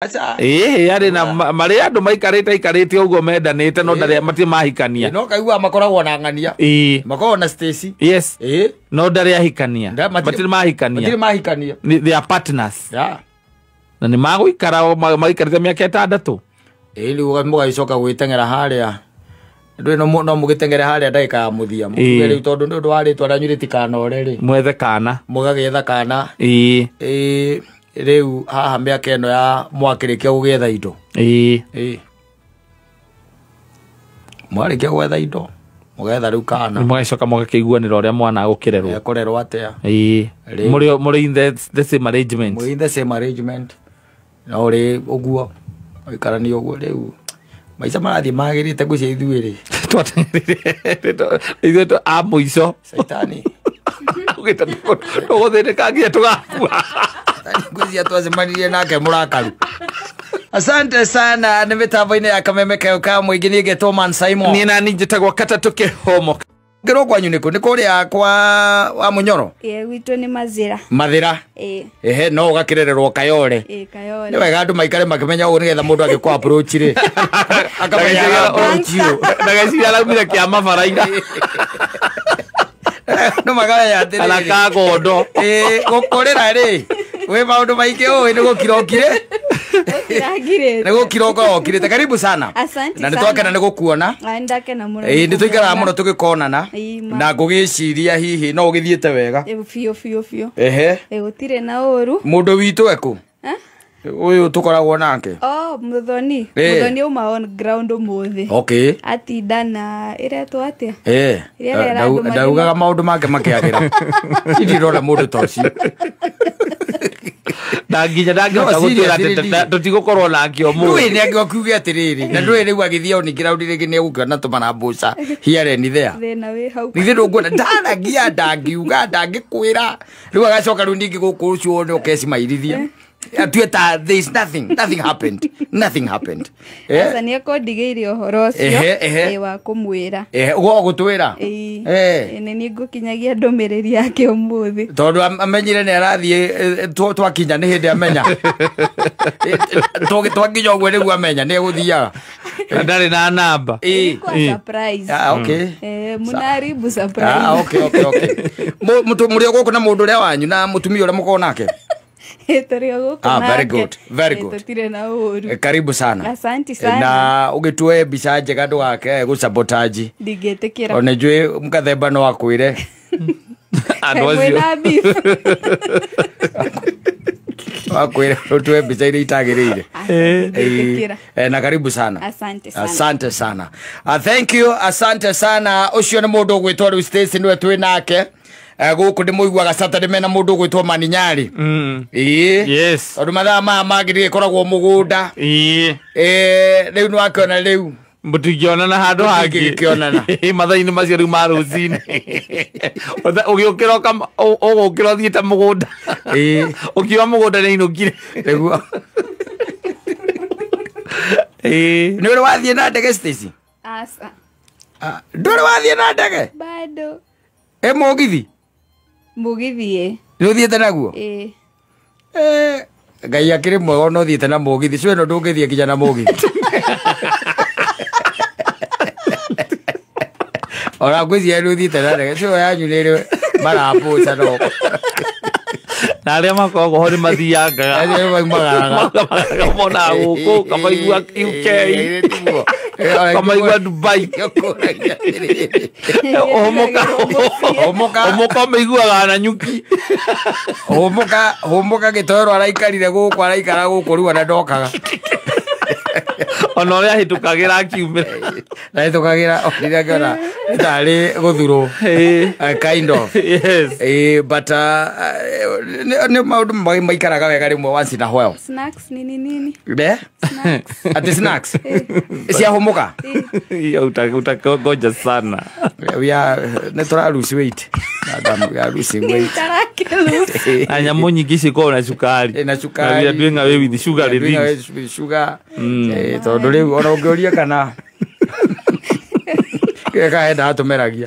Aca. Ĩĩ arĩ na marĩ andũ maikarĩte aikarĩte ũguo mendanĩte no ndarĩ matirĩ mahikania. No kaigua makoragwo na ng'ania. Ĩĩ. Makoragwo na Stacy. Yes. Ĩĩ. No ndarĩ ahikania. Matirĩ mahikania. Matirĩ mahikania. They are partners. Yeah. Na nĩ magũikara maikarĩte mĩaka 6. Ĩĩ rĩu mũgagĩcoka gwĩteng'era harĩa. Ndũĩ no mũgĩteng'ere harĩa ndagĩka ya mũthia. Mũkiuge rĩu tondũ nĩ ũndũ wa rĩtwa rĩanyu rĩtikanore rĩ. Mwethe kana. Mũgagĩetha kana. Ĩĩ. Ĩĩ rĩu haha mĩaka ĩno ya mwakĩrĩkia gũgĩetha indo. Ĩĩ. Ĩĩ. Mwarĩkia gwetha indo mũgetha rĩu kana. Mũgagĩcoka mũgakĩiguanĩra ũrĩa mwana agũkĩrerwo. Ekũrerwo atĩa. Ĩĩ. Mũrĩ in the same arrangement. Mũrĩ in the same arrangement. No rĩ ũguo ũikarani ũguo rĩu maica marathiĩ magĩrĩte ngwĩciria ithuĩ rĩ. Twateng'erire ithuĩ a mũico. Caitani. Ũgĩta tũgũthĩnĩka nginya tũgakua. Ngwĩciria twacemanirie nake mũrakaru. Asante sana nĩ mĩtambo-inĩ ya Kameme Kayũ ka Mũingĩ. Niĩ ngetwo Man Simon. Niĩ nani njĩtagwo Katatũ Kĩhomo. Ngĩrwo kwanyu nĩkũ? Nĩ kũrĩa kwa wa Mũnyoro? Ĩĩ gwitũ nĩ Mathĩra. Mathĩra? Ĩĩ. Ehe, no ũgakĩrererwo Kayole. Ĩĩ Kayole. Nĩ wega andũ maikare makĩmenya ũguo nĩgetha mũndũ agĩkũ approach rĩ. Akamenya approach ũyũ. Ndageciria araumire kĩama baraira. No makamenya atĩrĩrĩ. Kana kagondo. Ĩĩ gũkũrĩra rĩ. Wĩ maũndũ maingĩ ũĩ nĩ gũkira ũkire. Nĩ gũkira ũkorwo ũkirĩte. Karibu sana. Asante na nĩ twakena nĩ gũkuona. Ndakena mũno. Ĩĩ nĩ tũikaraga mũno tũgĩkonana. Na ngũgĩciria hihi no ũgĩthiĩte wega. Biũ biũ biũ. Ehe. Gũtirĩ na ũru. Mũndũ witũ ekũ? Ũyũ tũkoragwo nake. Oh, Muthoni. Muthoni auma on ground ũmũthĩ. Okay. Atinda na ĩretwo atĩa? Ĩĩ. Ndaugaga maũndũ make makĩagĩra. Ndirona mũndũ ta ũcio. Ndanginya ndangĩhota gũtwĩra atĩ tũtigũkorwo nake ũmũthĩ. Ndũĩ nĩ angĩkiuge atĩrĩrĩ, na ndũĩ rĩu agĩthiĩ on ground rĩngĩ nĩ egũkĩona tũmarambuca here and there. Thĩna wĩ hau. Githĩ ndũkuona ndaragia ndangiuga ndangĩkwĩra. Rĩu agacoka rĩu ningĩ gũkũ ũcio wone ũkecimairithia. Atue ta there is nothing, nothing happened, nothing happened. Aca nĩ akondigĩire ũhoro ũcio wa kũmwĩra. Ũguo gũtwĩra? Ĩĩ. Nĩ niĩ ngũkinyagia ndũmĩrĩri yake ũmũthĩ. Tondũ amenyire nĩ arathiĩ twakinya nĩ hĩndĩ amenya. Twakinya ũguo nĩguo amenya nĩ egũthiaga. Ndarĩ na namba. Ilikuwa surprise. Ah, okay. Mnaharibu surprise. Ah, okay, okay, okay. Mũrĩ o gũkũ na mũndũ ũrĩa wanyu na mũtumia ũrĩa mũkoragwo nake? Ah, very good, very good. Karibu sana. Asante sana. Na ũgĩtue mbica njega ndũgake gũsabotage. Ndingĩtĩkĩra. Ona njũĩ mũkathemba no akwĩre. Andũ acio. Akwĩre ũtue mbica iria itagĩrĩire. Na karibu sana. Asante sana. Asante sana. Thank you, asante sana. Ũcio nĩ mũndũ ũgwĩtwo rĩu Stacy nĩwe twĩ nake. Gũkũ ndĩmũiguaga Saturday mena mũndũ ũgwĩtwo Maninyari. Ĩĩ. Yes. Tondũ mathaa maya mangĩ nĩgĩkoragwo mũgũnda. Ĩĩ. Rĩu nĩwakĩona rĩu. Mũtingĩonana handũ hangĩ. Mũtingĩkĩonana. Mathaa-inĩ macio rĩu ma rũcinĩ. Ũgĩũkĩra ũgũkĩra ũthiĩte mũgũnda. Ĩĩ. Ũkiuma mũgũnda nĩ ainũkire. Nĩguo. Ĩĩ. Nĩ ũrĩ wathiĩ na ndege Stacy? Aca. Ndũrĩ wathiĩ na ndege? Bado. Ĩ mũgithi? Mũgithi ĩ. Nĩ ũthiĩte naguo? Ĩĩ. Ngai akĩrĩ mwega ona ũthiĩte na mũgithi. Cio ĩno ndũngĩthiĩ nginya na mũgithi. Ona ngwĩciria nĩ ũthiĩte na ndege. Cio yanyu nĩ ĩrĩ marambuca no. Na arĩa makoragwo ho nĩ mathiangaga. Acio maumagaraga. Monaga gũkũ, kamaigua UK. Kamaigua Dubai. Ũmũka ũmĩiguaga na nyuki. Hũmũka gĩtoero araikarire gũkũ araikara gũkũ rĩu ona ndokaga. Ona ũrĩa ahĩtũkagĩra akiumĩra. Na ahĩtũkagĩra onire akĩona tarĩ gũthurwo. Kind of. Yes. But nĩ maũndũ maikaraga wega rĩmwe once in a while. Snacks nini nini? Ne? Snacks. Ati snacks? Ciahũmũka? Utakongoja sana. We are nĩ tũra lose weight. Madam, we are losing weight. Na nyamũ nyingĩ cikoragwo na cukari. Na cukari. We are doing away with sugar things. With sugar. Tondũ rĩu ona ũngĩũria kana kĩrĩa kahendaga tũmeragia.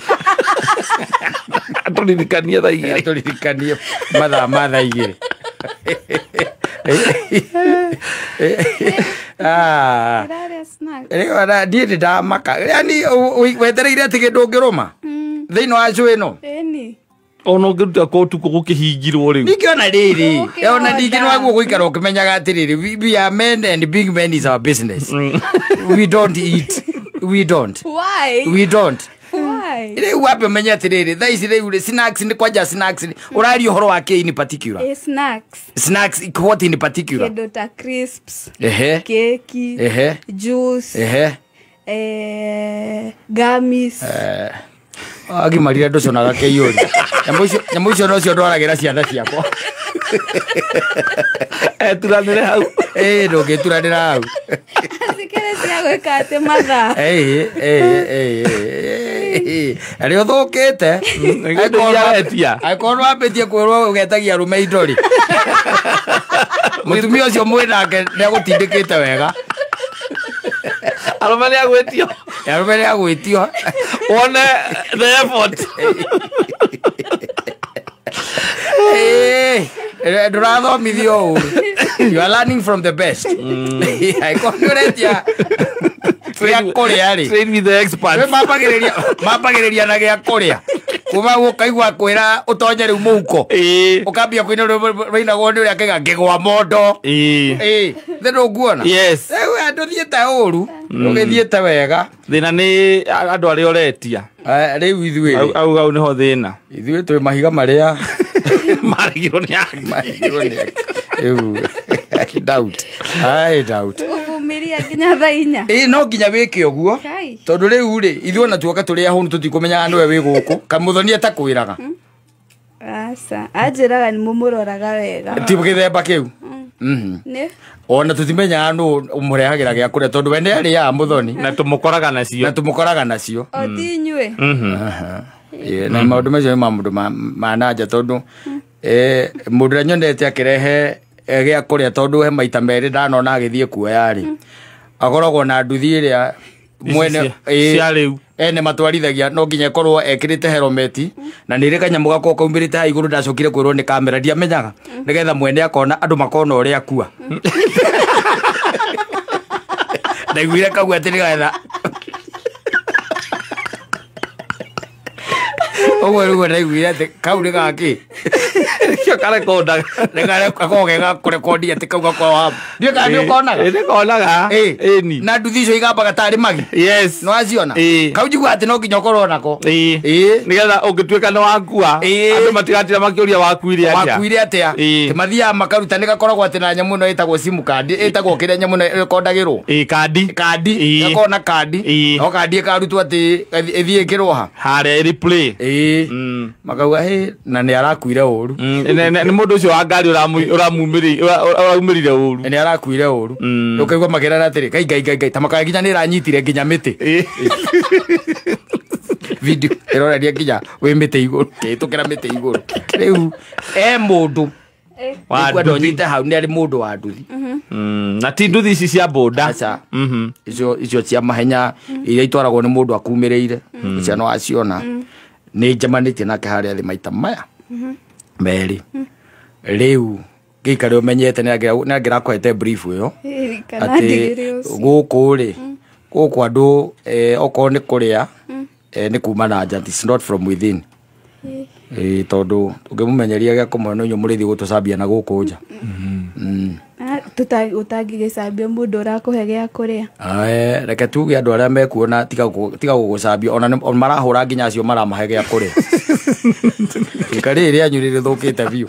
Tũririkanie thaa igĩrĩ. Tũririkanie mathaa ma thaa igĩrĩ. Ah. Ndĩrarĩa snacks. Rĩu ona ndiĩ ndĩ ndamaka. Yaani wetereire atĩ kĩndũ ũngĩrũma thĩinĩ wa cũ ĩno. Ĩni. Ona ũngĩruta ko ũtukũ gũkĩhingirwo rĩu. Ningĩ ona rĩrĩ, Gũkĩhonda. ona ningĩ nĩ wagwo gũikara ũkĩmenyaga atĩrĩrĩ, we are men and big men is our business. We don't eat. We don't. Why? We don't. Why? Rĩu wambe ũmenye atĩrĩrĩ, thaa ici rĩu rĩ, snacks nĩ kwanja snacks nĩ- ũraria ũhoro wa kĩ in particular? Eh, snacks. Snacks what in particular? Kĩndũ ta crisps, Ehe. keki, Ehe. juice, Ehe. gummies. Agimarire ndũconaga kĩiyũri. Nyamũ icio nocio ndwaragĩra ciana ciakwa. Eturanĩre hau. Ĩĩ ndũngĩturanĩra hau. Cikĩrĩ cia gwĩka atĩ mathaa. Ĩĩ ĩĩ ĩĩ. Arĩ ũthũkĩte. Nĩ iria aretia. Angĩkorwo nĩwambĩtie kwĩrwo ũgetagia arũme indo rĩ. Mũtumia ũcio mwĩ nake nĩagũtindĩkĩte wega. Arũme nĩagwĩtio. Arũme nĩagwĩtio. Wone the effort. Ĩĩ, ndũrathomithio ũru. You are learning from the best. Angĩkorwo nĩũretia gĩa kũrĩa rĩ. Train with the experts. Mambagĩrĩria na gĩa kũrĩa. Kuma ũkaigua kwĩra ũtonye rĩu mũhuko. Ĩĩ. Ũkambia kũina rũinagwo nĩ ũrĩa kĩga ngĩgwa mondo. Ĩĩ. Ĩĩ, thĩ ndũnguona. Yes. Rĩu ndũthiĩte ũru, ndũgĩthiĩte wega. Thĩna nĩ andũ arĩa ũretia. Rĩu ithuĩ rĩ, Au hau nĩho thĩna. ithuĩ twĩ mahiga marĩa Marigirwo nĩ angĩ. marigirwo nĩ angĩ. Rĩu I doubt. I doubt. Ũvumiria nginya thaa inya. Ĩĩ no nginya wĩke ũguo. Kai. Tondũ rĩu rĩ, ithuĩ ona tuoka tũrĩ ahũnu tũtikũmenyaga nĩwe wĩ gũkũ. Kamũthoni atakwĩraga. Aca. Anjĩraga nĩ mũmũroraga wega. Ti gĩthemba kĩu. Nĩ? Ona tũtimenyaga nũ ũmũrehagĩra gĩa kũrĩa tondũ we nĩ arĩaga mũthoni Na tũmũkoraga nacio. na tũmũkoraga nacio. O ti inyuĩ. Ĩĩ, na maũndũ macio nĩ ma mũndũ ma nanja tondũ mũndũ ũrĩa nyonete akĩrehe gĩa kũrĩa tondũ he maita merĩ ndanona agĩthiĩ kuoya rĩ, akoragwo na nduthi ĩrĩa mwene cia rĩu. Ene matwarithagia no nginya ĩkorwo ekĩrĩte helmet na nĩ ĩrĩ kanyamũ gakoragwo kaumĩrĩte haha igũrũ ndacokire kwĩrwo nĩ kamera ndiamenyaga nĩgetha mwene akona andũ makona ũrĩa akua. Ndaiguire kau atĩ nĩgetha ũguo nĩguo ndaiguire atĩ kau nĩ gakĩ. Nĩkĩo karekondaga. Nĩ gakoragwo ge ga kũrekondi atĩ kau gakoragwo haha. Ndiũĩ kana nĩ ũkonaga. Ĩĩ nĩkonaga. Ĩĩ. Ĩni. Na nduthi icio igambaga tarĩ magi. Yes. Nĩ waciona? Ĩĩ. Kau njiguaga atĩ no nginya ũkorwo nako. Ĩĩ. Ĩĩ. Nĩgetha ũngĩtuĩka nĩ wakua, Ĩĩ. andũ matigatira makĩũria wakuire atĩa. Wakuire atĩa? Ĩĩ. Atĩ mathiaga makaruta nĩ gakoragwo atĩ na nyamũ ĩno ĩtagwo SIM card, ĩtagwo kĩrĩa nyamũ ĩno ĩrekondagĩrwo. Ĩĩ, kandi. Kandi. Ĩĩ. Gakoragwo na kandi. Ĩĩ. No kandi ĩkarutwo atĩ ĩthiĩ ĩkĩrwo ha. Harĩa replay. Ĩĩ. Makauga hĩ na nĩ arakuire ũru. Nĩ mũndũ ũcio wa ngari ũraumĩrire ũru. Nĩ arakuire ũru. Ũkaigua makĩrana atĩrĩ, Ngai Ngai Ngai Ngai, ta makaya nginya nĩ ĩranyitire nginya mĩtĩ. Video ĩronania nginya wĩ mĩtĩ igũrũ, ĩhĩtũkĩra mĩtĩ igũrũ. Rĩu e mũndũ Wa Nĩkwenda nduthi. ũnyite hau nĩ arĩ mũndũ wa nduthi. Na ti nduthi ici cia boda. Aca. Icio cia mahenya iria itwaragwo nĩ mũndũ akumĩrĩire. Icio no aciona. Nĩ njemanĩtie nake harĩa thĩ maita maya merĩ. Rĩu ngĩikare ũmenyete nĩ angĩrakũhete brief ĩyo. Ĩĩ, kana Atĩ ndigĩre ũcio. gũkũ rĩ, gũkũ andũ okorwo nĩ kũrĩa, nĩ kuma na nja, it's not from within. Ĩĩ, tondũ ũngĩmũmenyeria gĩa kũmwe no inyuĩ mũrĩthiĩ gũtũcambia na gũkũ nja. Ũtangĩgĩcambia mũndũ ũrakũhe gĩa kũrĩa. Reke tuge andũ arĩa mekuona tiga gũgũcambia, ona marahũra nginya acio maramahe gĩa kũrĩa. Ika rĩrĩ rĩanyu nĩrĩthũkĩte biũ.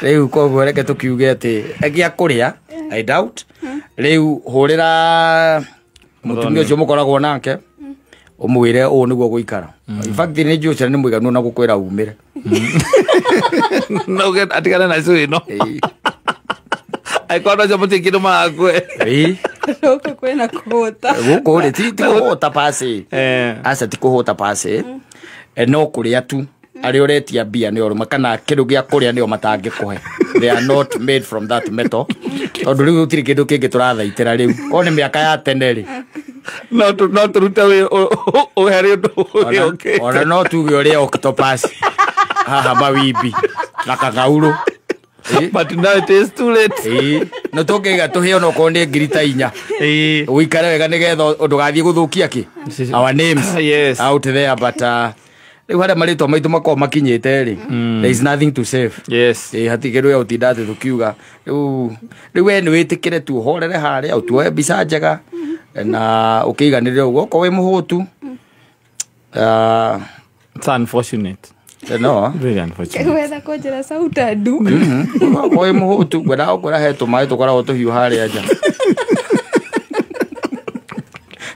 Rĩu koguo reke tũkiuge atĩ gĩa kũrĩa, I doubt. Rĩu hũrĩra mũtumia ũcio mũkoragwo nake, ũmwĩre ũũ nĩguo gũikara. In fact nĩ njũĩ ũcio nĩ mũiganu na gũkwĩra umĩre. No get atigane na icio ĩno. Angĩkorwo no ũcio mũtirĩ kĩndũ marakũhe. Ĩĩ. Gũkũ kwĩna kũhũta. Gũkũ rĩ, ti kũhũta pasi. Aca ti kũhũta pasi. No kũrĩa tu. Arĩa ũretia mbia nĩo rũma, kana kĩndũ gĩa kũrĩa nĩo matangĩkũhe. They are not made from that metal. Tondũ rĩu gũtirĩ kĩndũ kĩngĩ tũrathaitĩra rĩu. Korwo nĩ mĩaka ya tene rĩ. No tũrute ũhere ũndũ ũyũ ũkĩte. Ona no tuge ũrĩa octopus. Haha mawimbi na kang'aurũ. But now it is too late. No tũngĩiga tũhĩe onokorwo nĩ ngiri ta 4. Ũikare wega nĩgetha ndũgathiĩ gũthũkia kĩ our names. Yes. Out there, but rĩu harĩa marĩtwa maitũ makoragwo makinyĩte rĩ, there is nothing to save. Yes. Hatirĩ kĩndũ gĩa gũtinda atĩ tũkiuga rĩu we nĩ wĩtĩkĩre tu ũhorere harĩa ũtuoe mbica njega na ũkĩiganĩre ũguo okorwo wĩ mũhũtu. It's unfortunate. No. Very unfortunate. Wetha kũnjĩra sauta ndu. Okorwo wĩ mũhũtu ngwendaga gũkwĩra he tũmaĩ tũkoragwo tũhiũ harĩa nja.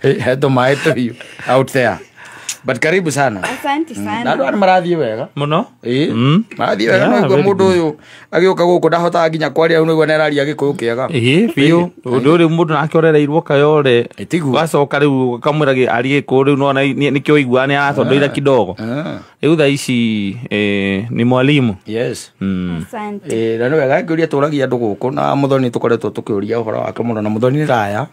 He tũmaĩ tũhiũ out there. But karibu sana. Asante sana. Na andũ arĩa marathiĩ wega. Mũno? Marathiĩ wega no igua mũndũ ũyũ agĩũka gũkũ ndahotaga nginya kwaria rĩu nĩguo nĩararia Gĩkũyũ kĩega. Biũ. Ũndũ ũrĩ mũndũ nake ũrereirwo Kayole. Tiguo. Gacoka rĩu kamwĩra arie Gĩkũyũ rĩu nona nĩkĩo aigua nĩ aratondoira kidogo. Rĩu thaa ici ni mwalimu. Yes. Asante. Na nĩ wega ngĩũria tũragia andũ gũkũ na Mũthoni tũkoretwo tũkĩũria ũhoro wake mũno na Mũthoni nĩ raya.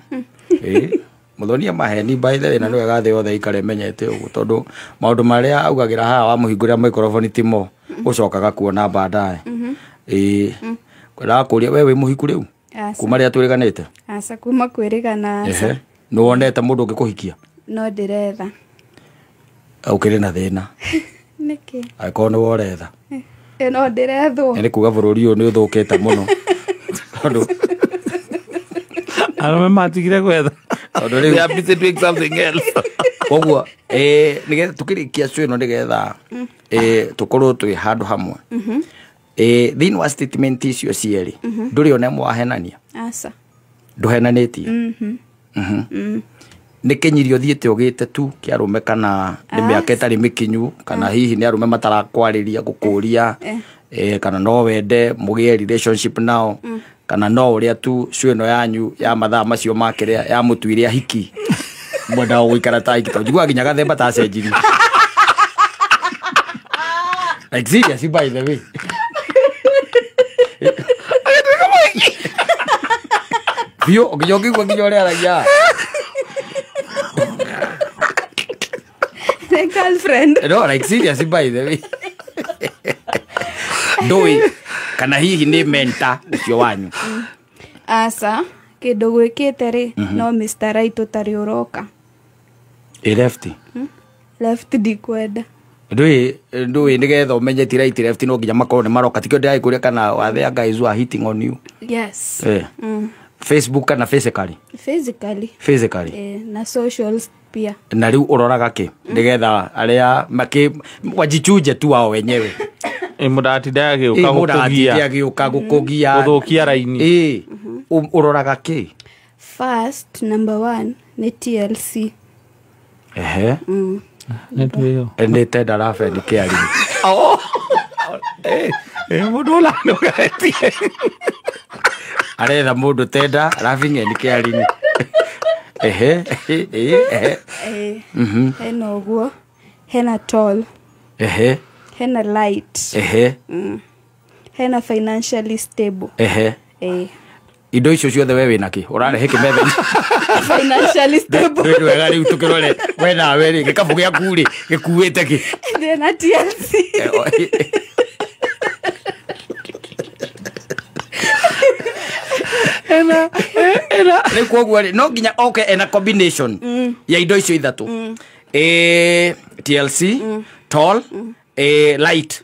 Mũthoni maheni by the way na nĩ wega thĩ yothe ikare menyete ũguo tondũ maũndũ marĩa augagĩra haha wamũhingũrĩra microphone timo ũcokaga kuona baadaye. Kwendaga kũria we wĩ mũhiku rĩu? Kuma rĩrĩa twĩrĩganĩte? Aca, kuma kwĩrĩgana aca. Nĩ wonete mũndũ ũngĩkũhikia? No ndĩretha. Ũkĩrĩ na thĩna? Nĩkĩ? Angĩkorwo nĩwe ũretha. No ndĩrethwo. Nĩ kuga bũrũri ũyũ nĩ ũthũkĩte mũno. Tondũ arũme matigire gwetha. They are busy doing something else. Koguo nĩgetha tũkĩrĩkia cio ĩno nĩgetha tũkorwo twĩ handũ hamwe. Thĩinĩ wa statement icio cierĩ ndũrĩ ona ĩmwe wahenania? Aca. Ndũhenanĩtie? Nĩ kĩnyirio ũthiĩte ũgĩte tu kĩa arũme kana nĩ mĩaka ĩtarĩ mĩkinyu kana hihi nĩ arũme matarakwarĩria gũkũria kana no wende mũgĩe relationship nao kana no ũrĩa tu cio ĩno yanyu ya mathaa macio makĩrĩa ya mũtuire ahiki mwendaga gũikara ta ahiki tondũ njiguaga nginya gathemba tacenjirie. Like seriously by the way. Biũ nginya ũngĩigua nginya ũrĩa aragia. The girlfriend. No, like seriously by the way. Ndũĩ kana hihi nĩ mentor ũcio wanyu? Aca, kĩndũ gwĩkĩte rĩ no Mr. Right ũtarĩ ũroka. Left? Left ndikwenda. Ndũĩ nĩgetha ũmenye ti right left no nginya makorwo nĩ maroka tikĩo ndĩragĩkũria kana are there guys who are hitting on you? Yes. Facebook kana physically? Physically. Physically. Na socials pia. Na rĩu ũroraga kĩ nĩgetha arĩa wajichuje tu wao wenyewe. Mũndũ agĩũka gũkũgia. Agĩũka gũkũgia. Gũthũkia raini. Ũroraga kĩ? First, number 1 nĩ TLC. Nĩ twĩyo. Nĩ tender love and caring. Mũndũ ũranũgetie. Aretha mũndũ tender loving and caring. Hena ũguo, hena tall. Hena light. Hena financially stable. Indo icio ciothe we wĩna kĩ? Ũrarehe kĩ metha-inĩ? Financially stable. Nĩ wega rĩu tũkĩrore we nawe rĩ gĩkabũ gĩaku rĩ gĩkuĩte kĩ? Ndĩna TLC. Rĩu koguo rĩ no nginya oke ena combination ya indo icio ithatũ. TLC, tall, light,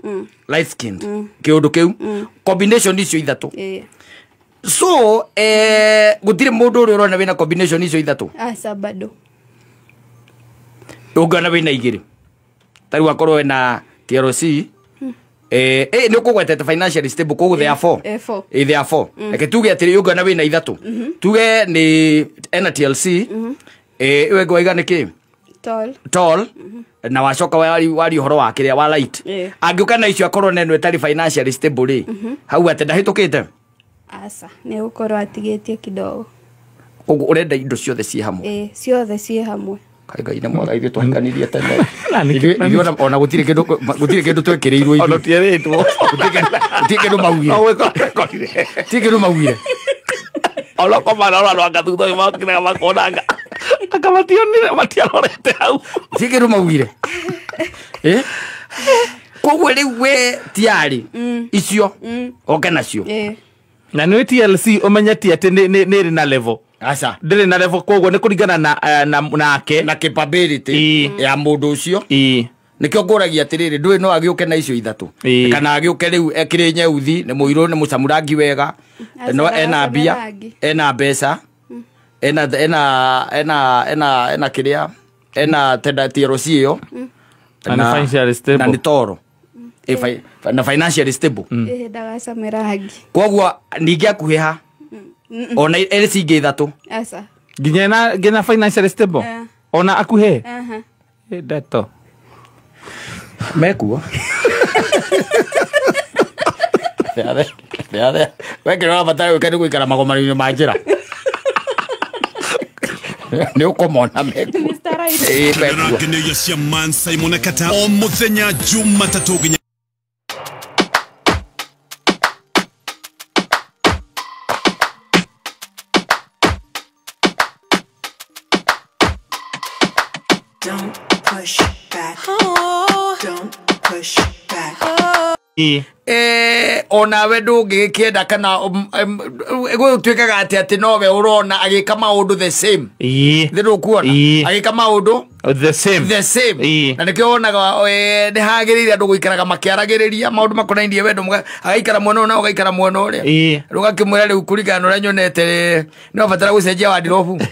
light skinned. Kĩũndũ kĩu combination icio ithatũ. So gũtirĩ mũndũ ũrĩa ũrona wĩna combination icio ithatũ? Aca bado. Ũngĩona wĩna igĩrĩ ta rĩu akorwo wĩna TLC nĩ ũkũgwetete financially stable koguo there are 4. There are 4. Reke tuge atĩrĩ ũngĩona wĩna ithatũ tuge nĩ ena TLC ĩyo ĩngĩ waiga nĩ kĩ? Tall. Tall. Na wacoka wari ũhoro wa kĩrĩa wa light. Angĩũka na icio akorwo na ĩno ĩtarĩ financially stable rĩ hau atĩ ndahĩtũkĩte? Aca, nĩ gũkorwo atigĩtie kidogo. Koguo ũrenda indo ciothe ciĩ hamwe? Ciothe ciĩ hamwe. Kaĩ Ngai nĩ mwega ithuĩ twahikanirie tene. Ithuĩ ona gũtirĩ kĩndũ twekĩrĩirwo ithuĩ. Ona tũtierĩtwo. Gũtirĩ kĩndũ maugire. Gũtirĩ kĩndũ maugire. Ona marora anga thutha makiraga makonanga. Anga mationire matiarorete hau. Gũtirĩ kĩndũ maugire. Koguo rĩu we tiarĩ icio oke nacio. Na nĩ TLC ũmenyetie atĩ nĩ ĩrĩ na level. Aca. Ndĩrĩ na level koguo nĩ kũringana na nake na capability ya mũndũ ũcio. Nikio ngũragia atĩrĩrĩ ndũĩ no agĩũke na icio ithatũ kana agĩũke rĩu ekĩrĩ nyeuthi nĩ mũirũ nĩ mũcamurangi wega no ena mbia ena mbeca ena ena ena ena ena kĩrĩa ena tenda TLC ĩyo na financially stable na nĩ toro na financially stable ndagacamĩra koguo ningĩ akuhĩ ha ona ĩrĩ cingĩ ithatũ aca nginya financially stable ona akuhĩ ndeto mekuo we kĩrĩa ũrabatara gwĩka nĩ gũikara magomano-inĩ ma njĩra nĩ ũkũmona mekuo. Ngeneria cia Man Simon Kata o mũthenya Jumatatũ nginya Don't push back. Oh. Don't push back. Onawe ndũngĩgĩkĩenda kana gũtuĩkaga atĩ atĩ nowe ũrona agĩka maũndũ the same. Thĩ ndũkuona agĩka maũndũ the same. The same. Na nĩkĩo wonaga nĩ hagĩrĩire andũ gũikaraga makĩaragĩrĩria maũndũ makonainie wendo agaikara mwena ũyũ na ũgaikara mwena ũrĩa. Rĩu ũgakĩmwĩra rĩu kũringana na ũrĩa nyonete no batara gũcenjia wardrobe.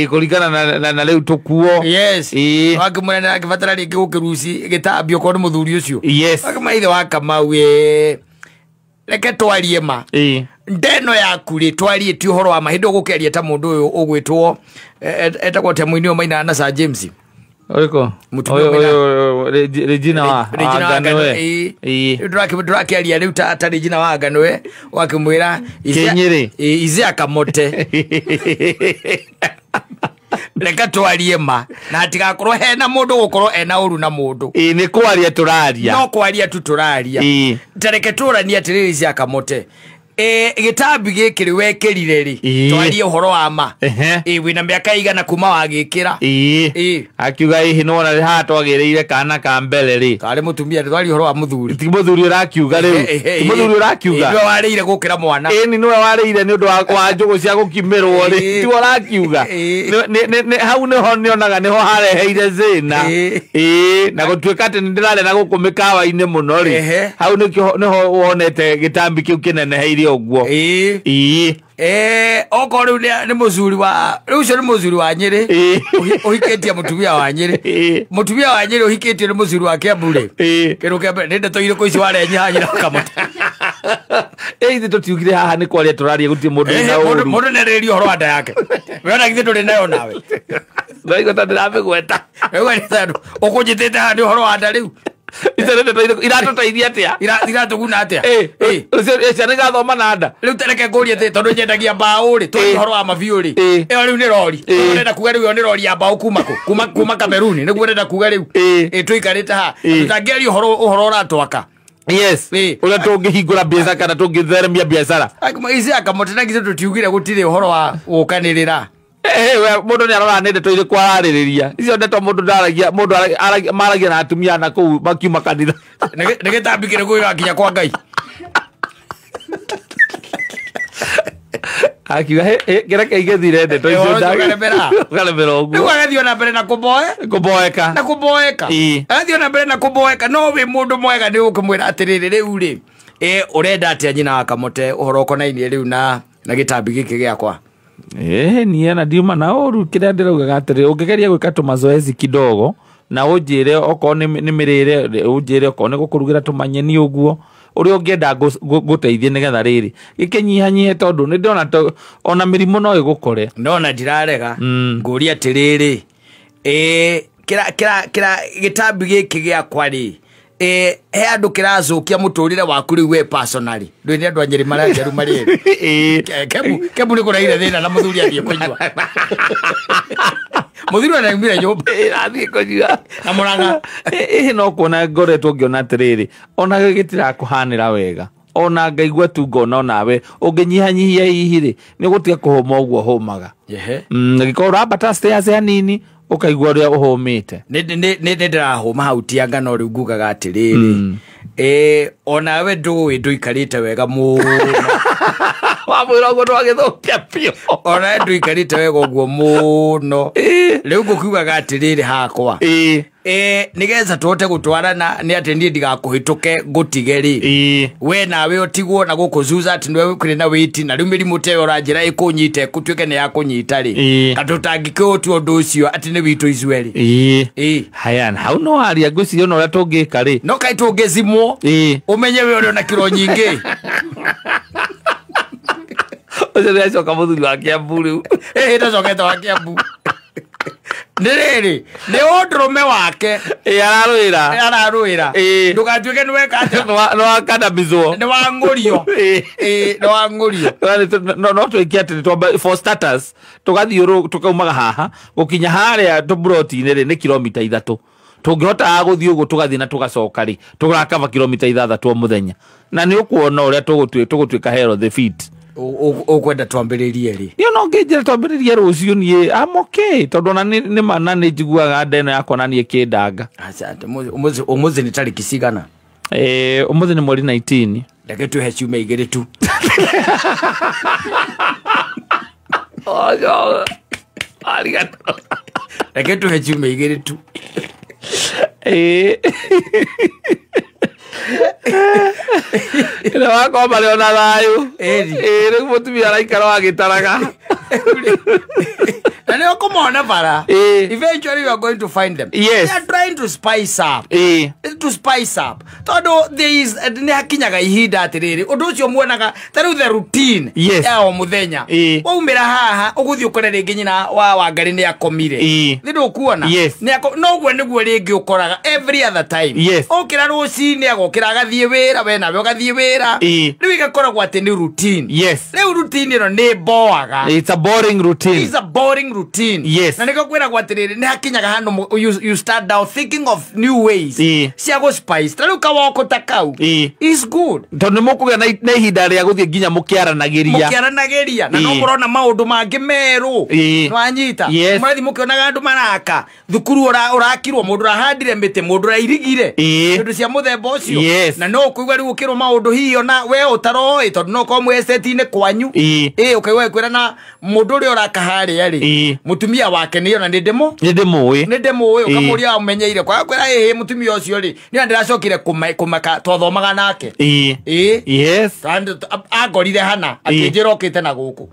Kũringana na rĩu tũkuo. Yes. Ũgakĩmwĩra nĩ arakĩbatara rĩngĩ gũkĩruci gĩtambio okorwo nĩ mũthuri ũcio. Yes. Ũgakĩmwĩra ithe wa Kamau reke twarie ma. Ndeno yaku rĩ twarie ti ũhoro wa ma hĩndĩ ũgũkĩaria ta mũndũ ũyũ ũgwĩtwo etagwo atĩa mũini ũyũ mainaga na Sir James. Ũrĩkũ? Regina wa Nganũe. Ndũrakĩaria rĩu ta Regina wa Nganũe ũgakĩmwĩra Kĩnyĩrĩ Isaiah Kamote. Reke twarie ma na hatigakorwo hena mũndũ gũkorwo ena ũru na mũndũ. Nĩ kwaria tũraria. No kwaria tu tũraria. Ta reke tũranie atĩrĩrĩ Isaiah Kamote. Gĩtambi gĩkĩ rĩ wekĩrire rĩ twarie ũhoro wa ma. Wĩna mĩaka igana kuma wagĩkĩra. Akiuga hihi nĩwona haha twagĩrĩire kana ka mbere rĩ. Karĩ mũtumia twarie ũhoro wa mũthuri. Ti mũthuri ũrakiuga rĩu. Ti mũthuri ũrakiuga. Nĩwe warĩire gũkĩra mwana. Ĩni nĩwe warĩire nĩ ũndũ wa njũgũ cia gũkimĩrwo rĩ. Tiwe ũrakiuga. Hau nĩho nĩonaga nĩho hareheire thĩna. Na gũtuĩka atĩ nĩndĩrarĩa na gũkũ mĩkawa-inĩ mũno rĩ. Hau nĩho wonete gĩtambi kĩu kĩneneheire ũguo. Okorwo rĩu nĩ mũcuri wa rĩu ũcio nĩ mũcuri wa Nyĩrĩ ũhikĩtie mũtumia wa Nyĩrĩ. Mũtumia wa Nyĩrĩ ũhikĩtio nĩ mũcuri wa Kiambu rĩ. Kĩndũ kĩa mbere nĩ ndeto irĩkũ ici warenyi haha nyina wa Kamote? Ithuĩ tũtiugire haha nĩ kwaria tũraria gũtirĩ mũndũ wĩna ũru. Mũndũ nĩarĩrĩria ũhoro wa nda yake. We ona githĩ ndũrĩ nayo nawe. Ndaigua ta ndĩramĩgweta. Ũkũnjĩtĩte haha nĩ ũhoro wa nda rĩu. Iratũteithia atĩa? Iratũguna atĩa? Ciana igathoma na nda. Rĩu ta reke ngũrie atĩ tondũ nyendagia mbaũ rĩ, twaria ũhoro wa mabiũ rĩ. Ĩyo rĩu nĩ rori. Ũrenda kuga rĩu ĩyo nĩ rori ya mbaũ kuma kũ? Kuma Kameruni nĩguo ũrenda kuga rĩu. Tũikarĩte haha. Tũtangĩaria ũhoro ũratwaka. Yes. Ũrĩa tũngĩhingũra biacara kana tũngĩtheremia biacara. Isaiah Kamote na githĩ tũtiugire gũtirĩ ũhoro wa gũkanĩrĩra. Mũndũ nĩ arora nĩ ndeto irĩkũ ararĩrĩria. Icio ndeto mũndũ ndaragia, mũndũ maragia na atumia na kũu makiuma kanitha. Nĩ gĩtambi kĩrĩkũ gĩgakinya kwa Ngai? Akiuga kĩreke igĩthire ndeto icio ũkaremera. Ũkaremera ũguo. Rĩu agathiĩ ona mbere na kũboeka. Na kũboeka. Agathiĩ ona mbere na kũboeka. No wĩ mũndũ mwega nĩ ũkũmwĩra atĩrĩrĩ rĩu rĩ. Ũrenda atĩa nyina wa Kamote ũhoro ũkonainie rĩu na gĩtambi gĩkĩ gĩakwa? Niĩ na ndiuma na ũru kĩrĩa ndĩraugaga atĩrĩ ũngĩgeria gwĩka tũmazoezi kidogo na ũnjĩre okorwo nĩ mĩrĩre ũnjĩre okorwo nĩ gũkũrugĩra tũmanyeni ũguo ũrĩa ũngĩenda ngũteithie nĩgetha rĩrĩ gĩkĩnyihanyihe tondũ nĩ ndĩrona ona mĩrimũ no ĩgũkore. No na ndirarega ngũria atĩrĩrĩ kĩra gĩtambi gĩkĩ gĩakwa rĩ he andũ kĩracũkia mũtũrĩre waku rĩu we personally. Ndũĩ nĩ andũ a Nyĩrĩ marĩa njeru marĩ erĩ. Kembu nĩ kũraire thĩna na mũthuri athiĩ kũnyua. Mũthuri anaumire nyũmba. Athiĩ kũnyua. Na Mũrang'a. No kuona ngoretwo ngĩona atĩrĩrĩ ona gĩtirakũhanĩra wega. Ona ngaigua tu ngona onawe ũngĩnyihanyihia hihi rĩ nĩ ũgũtiga kũhũma ũguo hũmaga. Angĩkorwo ũrambata stairs hanini Ũkaigua ũrĩa ũhũmĩte. Nĩ ndĩrahũma hau tianga no rĩu ngugaga atĩrĩrĩ, onawe ndũĩ ndũikarĩte wega mũno. Wamwĩra ũguo nĩwagĩthũkia biũ. Onawe ndũikarĩte wega ũguo mũno. Rĩu ngũkiugaga atĩrĩrĩ hakwa, nĩgetha tũhote gũtwarana nĩ atĩ niĩ ndigakũhĩtũke ngũtige rĩ, we nawe ũtigwo na gũkũ Zuza atĩ nĩwe ũkĩrĩ na wĩti na rĩu mĩrimũ ta ĩyo ũranjĩra ĩkũnyite gũtuĩke nĩ yakũnyita rĩ, ka tũtangĩkĩũtua ũndũ ũcio atĩ nĩ witũ ithuerĩ. Haya, hau no aria ngwĩciria ona ũrĩa tũngĩka rĩ, no kaĩ tũngĩcimwo ũmenye we ũrĩ ona kiro nyingĩ. Ũcio nĩacoka mũthuri wa Kiambu rĩu. Ndacokete wa Kiambu. Nĩ rĩrĩ, nĩ ũndũrũme wake ararũĩra. Ndũgatuĩke nĩ weka atĩa, nĩ wakandamizwo, nĩ wang'ũrio. Nĩ wang'ũrio. No twĩke atĩ for starters tũgathiĩ tũkaumaga haha gũkinya harĩa tũburoti-inĩ rĩ nĩ kilomita 3. Tũngĩhota gũthiĩ ũguo tũgathiĩ na tũgacoka rĩ, tũgakaba kilomita 6 o mũthenya, na nĩ ũkuona ũrĩa tũgũtuĩka healthy fit. Ũkwenda twambĩrĩrie rĩ? Niĩ no ngĩnjĩra twambĩrĩrie rũciũ, niĩ I'm okay, tondũ ona nĩ ma na nĩ njiguaga nda ĩno yakwa na niĩ ĩkĩndanga. Ũmũthĩ nĩ tarĩki cigana? Ũmũthĩ nĩ mweri 19. Reke twĩhe ciumia 2 tu. Reke twĩhe ciumia 2 tu. Ĩno wakwa marĩ ona thayũ. Rĩu mũtumia araikara agĩtaraga. Na nĩ ũkũmona bara. Eventually you are going to find them. Yes. They are trying to spice up. To spice up. Tondũ there is nĩ hakinyaga ihinda atĩrĩrĩ, ũndũ ũcio muonaga ta rĩu the routine ya o mũthenya. Waumĩra haha ũgũthiĩ ũkore rĩngĩ nyina wa Wangari nĩ akomire. Nĩ ndũkuona? No ũguo nĩguo rĩngĩ ũkoraga every other time. Ũkĩra rũcinĩ agokĩra agathiĩ wĩra, we nawe ũgathiĩ wĩra. Rĩu igakoragwo atĩ nĩ routine. Rĩu routine ĩno nĩ boaga. It's a boring routine. It's a boring routine. Na nĩkĩo kwĩragwo atĩrĩrĩ, nĩ hakinyaga handũ you start now thinking of new ways cia gũ spice. Ta rĩu kawoko ta kau is good. Tondũ nĩ mũkũgĩa na ihinda rĩa gũthiĩ nginya mũkĩaranagĩria. Mũkĩaranagĩria na no mũrona maũndũ mangĩ merũ. Nĩwanyita? Mũrathiĩ mũkĩonaga andũ maraka thukuru ũrakirwo, mũndũ ũrahandire mĩtĩ, mũndũ ũrairigire, indo cia mũthemba ũcio. Na no ũkũigua rĩu ũkĩrwo maũndũ hihi ona we ũtaroĩ, tondũ no ũkorwo mwĩ estate-inĩ kwanyu. Ũkaigua ĩkwĩra na mũndũ ũrĩa ũraka harĩa rĩ, mũtumia wake nĩ ona nĩ ndĩmũĩ. Nĩ ndĩmũĩ, ũkamũria ũmenyeire kwa kwĩra ĩhĩ mũtumia ũcio rĩ, nĩ ndĩracokire kũmaka twathomaga nake. Angorire hana akĩnjĩra okĩte na gũkũ.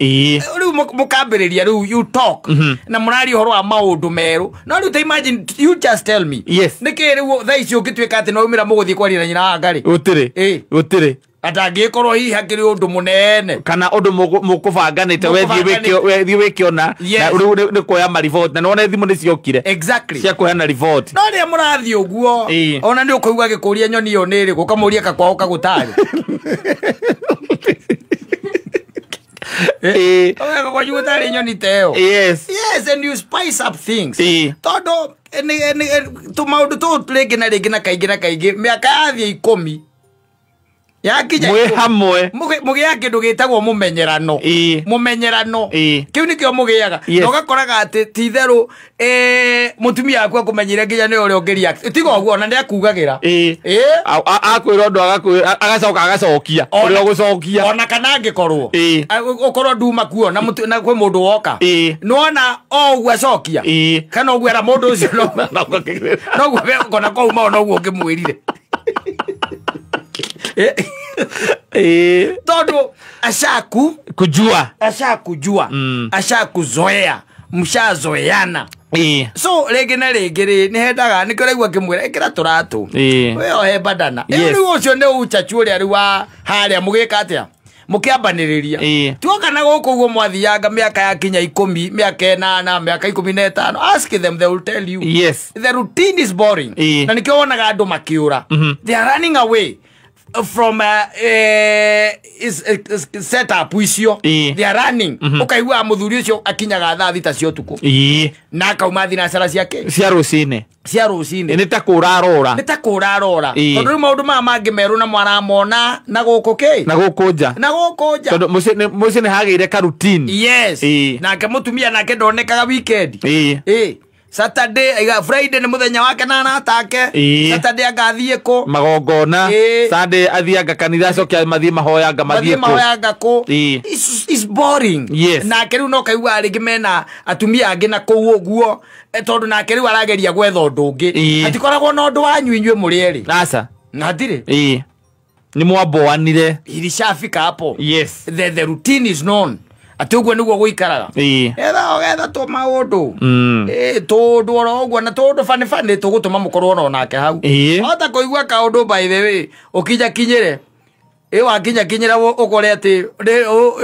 Rĩu mũkambĩrĩria rĩu you talk na mũraria ũhoro wa maũndũ merũ. No rĩu ta imagine you just tell me. Nĩkĩ rĩu thaa ici ũngĩtuĩka atĩ no umĩra mũgũthiĩ kwaria na nyina wa Ngarĩ? Gũtirĩ. Gũtirĩ. Atangĩkorwo hihi hakĩrĩ ũndũ mũnene kana ũndũ mũkũbanganĩte wethiĩ wĩkĩona rĩu nĩ kuoya mariboti, na nĩwona thimũ nĩ ciokire cia kũheana riboti. No rĩrĩa mũrathiĩ ũguo ona nĩ ũkũigua agĩkũria nyoni ĩyo nĩ ĩrĩkũ, ũkamũria kakwao kagũtarĩ. Kwanyu gũtarĩ nyoni ta ĩyo. Yes, and you spice up things. Tondũ tũmaũndũ tũtũ rĩngĩ na rĩngĩ na kaingĩ na kaingĩ mĩaka yathiĩ 10 yakinya mwĩ hamwe mũgĩaga kĩndũ gĩtagwo mũmenyerano. Mũmenyerano kĩu nĩkĩo mũgĩaga, na ũgakoraga atĩ ti itherũ mũtumia waku akũmenyire nginya nĩ ũrĩa ũngĩ react. Tiga ũguo ona nĩ akugagĩra. Akwĩra ũndũ agacoka agacokia ũrĩa ũgũcokia, ona kana angĩkorwo ũkorwo nduma kuo na kwĩ mũndũ woka, nĩwona o ũguo acokia kana ũguo era mũndũ ũcio noguo kona kwauma noguo ũngĩmwĩrire. Tondũ ashakujua, ashakuzoea, mshazoeana. So rĩngĩ na rĩngĩ rĩ nĩ hendaga nĩkĩo ũraigua ngĩmwĩra ĩkĩra tũratũ wĩohe bandana. Rĩu ũcio nĩ ũchachu ũrĩa rĩu wa harĩa mũgĩka atĩa, mũkĩambanĩrĩria. Tuoka na gũkũ ũguo mwathianga mĩaka ya kinya 10, mĩaka 8, mĩaka 15, ask them, they will tell you. The routine is boring. Na nĩkĩo wonaga andũ makĩũra. They are running away from setup icio. They are running. Ũkaigua mũthuri ũcio akinyaga thaa 6 cia ũtukũ na akauma thinacara ciake cia rũcinĩ. Cia rũcinĩ. Nĩ ta kũra arora. Nĩ ta kũra arora. Tondũ rĩu maũndũ maya mangĩ merũ na mwaramona na gũkũ kĩ? Na gũkũ nja. Na gũkũ nja. Tondũ mũciĩ nĩ hagĩire ka routine. Yes. Nake mũtumia nake ndonekaga weekend. Saturday aiga Friday nĩ mũthenya wake na aratake. Saturday angathiĩ kũ magongona. Sunday athianga kanitha acoke mathiĩ mahoyanga mathiĩ mahoyanga kũ. It's boring. Yes. Nake rĩu no kaigua rĩngĩ mena atumia angĩ na kũu ũguo tondũ nake rĩu arageria gwetha ũndũ ũngĩ. Atikoragwo na ũndũ wanyu inyuĩ mũrĩ erĩ. Aca. Hatirĩ. Ni mwamboanire. Ilishafika hapo. Yes. The routine is known. Ati ũguo nĩguo gũikaraga. Etha ũgetha tũ maũndũ. Tũndũ oro ũguo na tũndũ bani bani tũgũtũma mũkorwo oro nake hau. Hota kũigua kaũndũ by the way ũkinya kinyĩre. Wakinya kinyĩra ũkore atĩ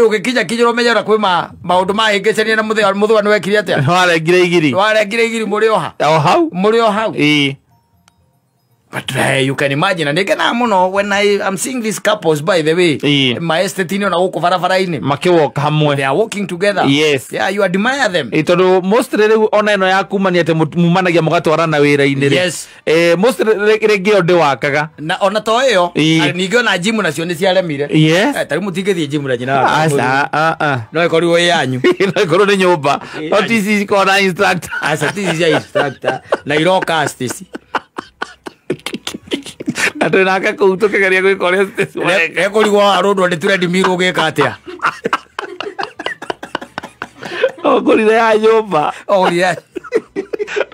ũgĩkinya kinyĩra ũmenye ũrĩa kwĩ maũndũ mahĩngĩcania na mũthũa nĩ wekire atĩa? Warengire igiri. Warengire igiri mũrĩ o ha? O hau. Mũrĩ o hau. But you can imagine, and again, I'm when I'm seeing these couples, by the way, my estate na huko barabara-inĩ makiwoka hamwe, they are walking together. Yes. Yeah, you admire them. Tondu mostly rĩu ona ĩno ya kumania atĩ mumanagia mũgatwarana wĩra-inĩ rĩ. Yes. Mostly rĩngĩ ĩyo ndĩwakaga. Na ona to ĩyo, ningĩ ona gym nacio nĩ ciaremire. Yes. Tarĩu mũtingĩthiĩ gym na nyina waku. Aca, No ĩkorirwo ĩ yanyu. No ĩkorwo nĩ nyũmba. No ti ici cikoragwo na instructor. Aca, ti ici cia instructor. Na irocast ici. Na twĩ nake kũu tũkĩgeria gwĩka ũrĩa Stacy mareka. Ekũrigwo arũndwo nĩ treadmill ũgĩka atĩa? Ũgũrire ya nyũmba. Ũgũrire.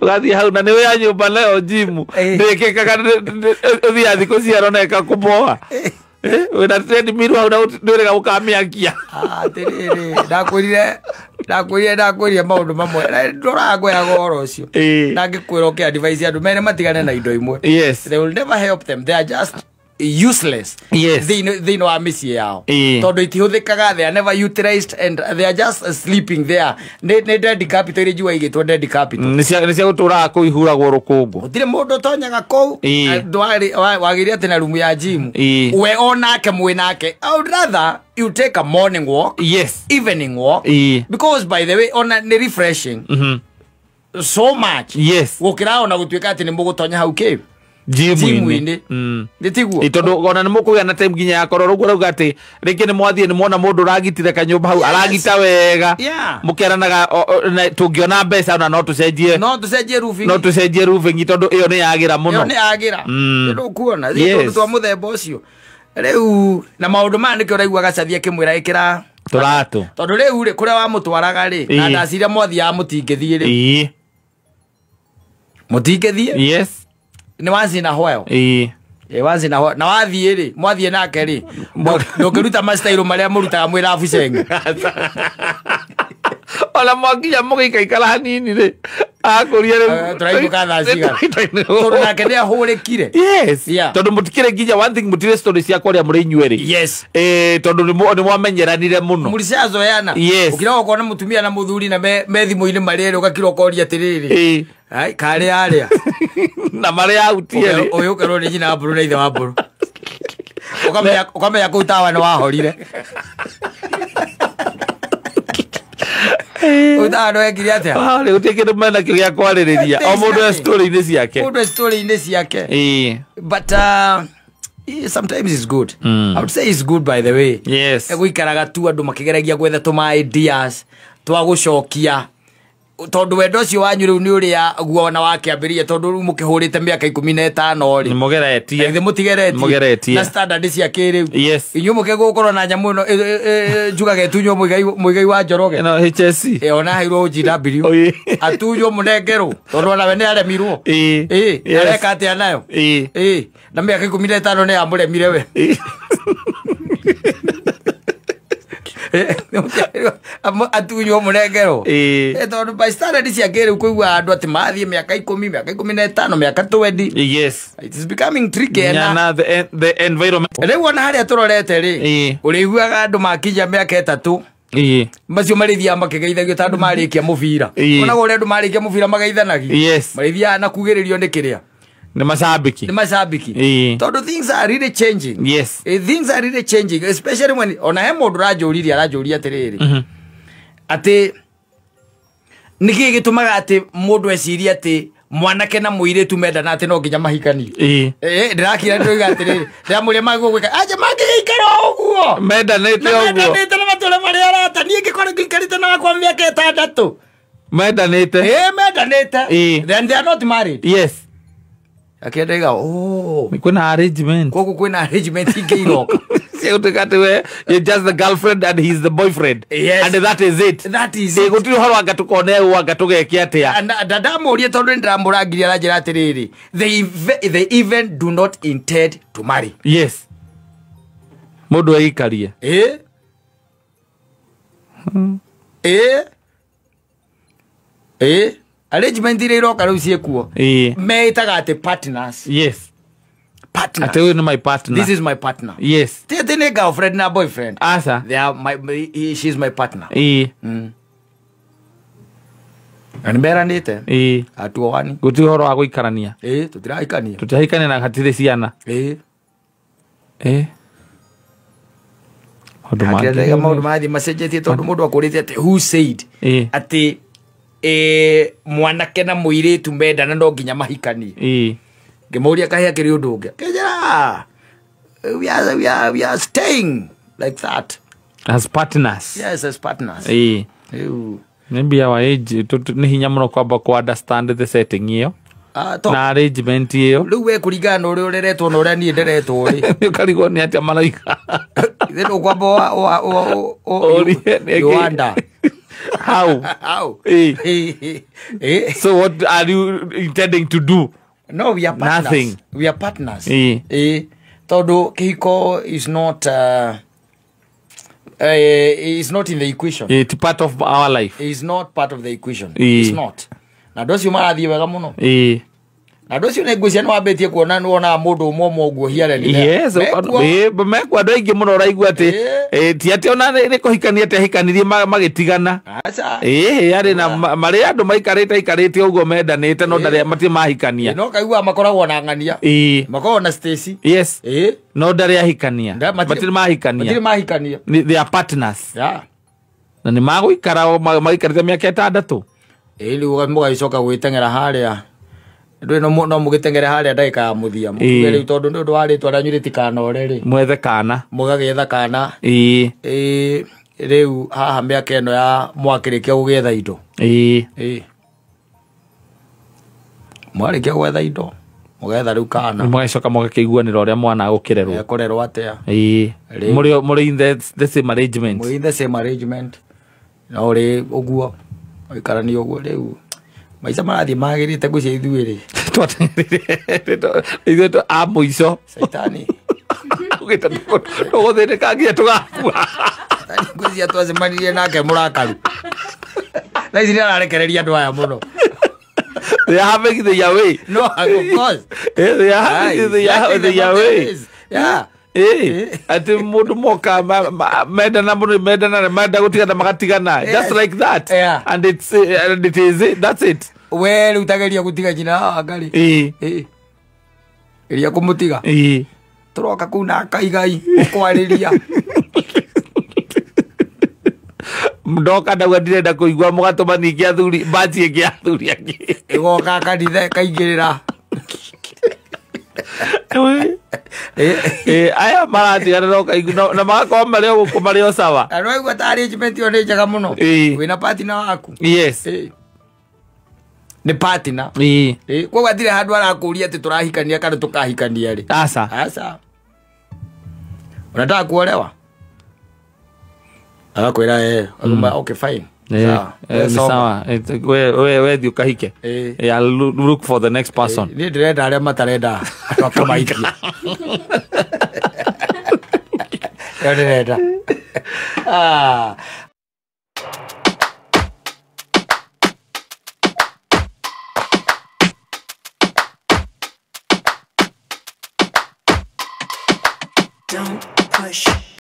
Tũgathiĩ hau na nĩwe ya nyũmba nayo gym. Ndĩkĩkaga ũthiaga thikũ ciaro na ĩgakũboa. Wĩna treadmill hau na ndwĩrĩga gũkamĩakia. Atĩrĩrĩ, ndakwĩrire maũndũ mamwe. Ndoraga ngwĩraga ũhoro ũcio. Na ngĩkwĩra ũkĩ advise andũ mere matigane na indo imwe. Yes. They will never help them. They are just useless. Yes. Thĩinĩ wa mĩciĩ yao. Tondũ itihũthĩkaga, they are never utilized and they are just sleeping there. Nĩ dead capital iria njua igĩtwo dead capital. Nĩ cia gũtũraga kũu ihuragwo rũkũngũ. Gũtirĩ mũndũ ũtonyaga kũu. Wagĩrĩire atĩ na rumu ya gym. We onake mwĩ nake. I would rather you take a morning walk. Yes. Evening walk. Because by the way ona nĩ refreshing. So much. Yes. Gũkĩra ona gũtuĩka atĩ nĩ mũgũtonya hau kĩ Jimu-inĩ. Nĩ tiguo? Tondũ ona nĩ mũkũgĩa na time nginya ya korora ũguo rauga atĩ rĩngĩ nĩ mwathiĩ nĩ mwona mũndũ ũragitire kanyũmba hau aragita wega. Mũkeranaga tũngĩona mbeca ona no tũcenjie. No tũcenjie roofing. No tũcenjie roofing tondũ ĩyo nĩ yagĩra mũno. Ĩyo nĩ yagĩra. Tondũ ũkuona tondũ twa mũthemba ũcio. Rĩu na maũndũ maya nĩkĩo ũraigua Gacathi akĩmwĩra ĩkĩra tũratũ. Tondũ rĩu rĩ kũrĩa wamũtwaraga rĩ na ndaciria mwathiaga mũtingĩthiĩ rĩ. Mũtingĩthiĩ? Yes. Nĩ once in a while. Once in a while. Na wathiĩ rĩ, mwathiĩ nake rĩ, ndũngĩruta mastairo marĩa mũrutaga mwĩ rabu cenge. Ona mwakinya mũgĩikaikara hanini rĩ, akũria rĩu. Tũrainũka thaa cigana? Tondũ nake nĩ ahũrĩkire. Yes. Tondũ mũtikĩrĩ nginya one thing mũtirĩ story cia kwaria mũrĩ inyuĩ rĩ. Yes. Tondũ nĩ mwamenyeranire mũno. Mũricazoeana. Yes. Ũkĩra ũkona mũtumia na mũthuri na me thimũ-inĩ marĩ erĩ ũgakira ũkoria atĩrĩrĩ. Ai karĩ arĩa. Na marĩ autie rĩ. Ũyũ ũkerwo nĩ nyina wa mbũrũ na ithe wa mbũrũ. Ũkamenya kũu tawa nĩ wahorire. Ũtawa nĩ wekire atĩa? Rĩ gũtirĩ kĩndũ mena kĩo gĩa kwarĩrĩria. O mũndũ e story-inĩ ciake. Mũndũ e story-inĩ ciake. But sometimes it's good. I would say it's good by the way. Yes. Gũikaraga tu andũ makĩgeragia gwetha tũma ideas twa gũcokia. Tondũ wendo ũcio wanyu rĩu nĩ ũrĩa guona wakĩambĩrĩria tondũ rĩu mũkĩhũrĩte mĩaka 15 rĩ. Nĩ mũgeretie. Githĩ mũtigeretie. Mũgeretie. Na standard cia kĩrĩu. Yes. Inyuĩ mũkĩgũkorwo na nyamũ ĩno njugaga ĩtunywo Mũigai wa Njoroge. Ĩno HSC. Ona aheirwo GW. Atunywo mũnengerwo tondũ ona we nĩ aremirwo. Areka atĩa nayo? Na mĩaka 15 nĩ yamũremire we. Atunywo mũnengerwo. Tondũ by standard cia kĩrĩu kũigua andũ atĩ mathiĩ mĩaka 10, mĩaka 15, mĩaka 20. Yes. It is becoming tricky na the environment. Rĩu ona harĩa tũrorete rĩ, ũrĩiguaga andũ makinya mĩaka 3. Macio marĩthiaga makĩgeithagio ta andũ marĩkia mũbira. Onaga ũrĩa andũ marĩkia mũbira mageithanagia. Yes. Marĩthiaga na kugĩrĩrio nĩ kĩrĩa. Nĩ macambĩki. Nĩ macambĩki. Tondũ things are really changing. Yes. Things are really changing especially when ona he mũndũ ũranjũririe aranjũria atĩrĩrĩ. Atĩ nĩkĩĩ gĩtũmaga atĩ mũndũ ecirie atĩ mwanake na mũirĩtu mendana atĩ no nginya mahikanie. Ndĩrakira ndĩroiga atĩrĩrĩ ndĩramũria magũgwĩka anja mangĩgĩikara ũguo mendanĩte ũguo mendanĩte na matũre marĩ arata niĩ ngĩkorwo ngĩikarĩte na wakwa mĩaka 6. Mendanĩte. Ĩ, mendanĩte. Ĩ. Then they are not married. Yes. Akĩendaiga, oh, kwĩna arrangement. Koguo kwĩna arrangement ingĩ iroka. Ciagũtuĩka atĩ we you're just the girlfriend and he's the boyfriend. Yes. And that is it. That is Ĩ, it. gũtirĩ ũhoro anga tũkone ũũ anga tũgeke atĩa. Ndandamũrie tondũ nĩndĩramũrangirie aranjĩra atĩrĩrĩ, they even do not intend to marry. Yes. Mũndũ eikarie. Ĩ? Ĩ? Ĩ? Arrangement iria iroka rĩu ciĩkuo. Ĩ. Meĩtaga atĩ partners. Yes. Partners. Atĩ ũyũ nĩ my partner. This is my partner. Yes. Ti atĩ nĩ girlfriend na boyfriend. Aca. They are my, she is my partner. Ĩ. Na nĩmeranĩte. Ĩ. Hatuoani. Gũtirĩ ũhoro wa gũikarania. Ĩ, tũtirahikania. Tũtirahikania na hatirĩ ciana. Ĩ. Ĩ. Maũndũ mangĩ. Hakĩrega maũndũ marathiĩ macenjetie tondũ mũndũ akũrĩte atĩ who said Ĩ. atĩ mwanake na mũirĩtu mendana no nginya mahikanie. Ĩ. Ngĩmũria kahĩa kĩrĩ ũndũ ũngĩ. Akĩnjĩra, we are staying like that. As partners. Yes, as partners. Ĩ. Rĩu Maybe our age nĩ hinya mũno kwamba ku understand the setting ĩyo. Na arrangement ĩyo. Rĩu we kũringana na ũrĩa ũreretwo na ũrĩa niĩ nderetwo rĩ. Nĩ ũkarigwo nĩ atĩa maroiga. Ithe ndũkwamba you wonder. How? How? Eh. So what are you intending to do? No, we are partners. Nothing. We are partners. Eh. Tondũ kĩhiko is not is not in the equation. It's part of our life. It's not part of the equation. Eh. It's not. Na andũ acio marathiĩ wega mũno. Eh. Na andũ acio nĩ ngwĩciria nĩ wambĩtie kuona nĩ wonaga mũndũ ũmwe ũmwe ũguo hiareni. Yes, mekuo andũ aingĩ mũno ũraigua atĩ ti atĩ ona nĩ kũhikania atĩ ahikanirie magĩtigana. Aca. Yarĩ na marĩ andũ maikarĩte aikarĩte ũguo mendanĩte no ndarĩ matirĩ mahikania. No kaigua makoragwo na ng'ania. Makoragwo na Stacy. Yes. No ndarĩ ahikania. Matirĩ mahikania. Matirĩ mahikania. They are partners. Yeah. Na nĩ magũikara maikarĩte mĩaka 6. Rĩu mũgagĩcoka gwĩteng'era harĩa. Ndũ no mũgĩteng'ere harĩa ndagĩka ya mũthia. Mũkiuge rĩu tondũ nĩ ũndũ wa rĩtwa rĩanyu rĩtikanore rĩ. Mwethe kana. Mũgagĩetha kana. Rĩu haha mĩaka ĩno ya mwakĩrĩkia gũgĩetha indo. Mwarĩkia gwetha indo. Mũgetha rĩu kana. Mũgagĩcoka mũgakĩiguanĩra ũrĩa mwana agũkĩrerwo. Ekũrerwo atĩa. Mũrĩ in the same arrangement. Mũrĩ in the same arrangement. No rĩ ũguo. Ũikaranie ũguo rĩu. Maica marathiĩ magĩrĩte ngwĩciria ithuĩ rĩ. Twateng'erire ithuĩ a mũico. Caitani. Ũgĩta tũgũthĩnĩka nginya tũgakua. Caitani ngwĩciria twacemanirie nake mũrakaru. Thaa ici nĩararekereria andũ aya mũno. They are having their way. No, of course. They are having their way. Yeah. Atĩ mũndũ moka mendana mũno mendana menda gũtigana magatigana. Just like that. Yeah. And it's and it is it. That's it. We rĩu tageria gũtiga nyina haha ngarĩ. Geria kũmũtiga. Tũroka kũu na kaigai ũkwarĩria. Ndoka ndauga ndirenda kũigua mũgatũma ningĩ athuri mbaci ĩngĩ athuri angĩ. Ĩgoka kanitha ĩkaingĩrĩra. Aya maratigana no kaigua na magakorwo marĩ o gũkũ marĩ o sawa. Na nĩwaigua ta arrangement ĩyo nĩ njega mũno. Wĩna partner waku. Yes. Nĩ partner. Koguo hatirĩ handũ arakũria atĩ tũrahikania kana tũkahikania rĩ. Aca. Aca. Unataka kuolewa? Agakwĩra okay fine. Sawa. We thiĩ ũkahike. I'll look for the next person. Niĩ ndĩrenda arĩa matarenda andũ a kũmahikia. Nĩo ndĩrenda. Don't push.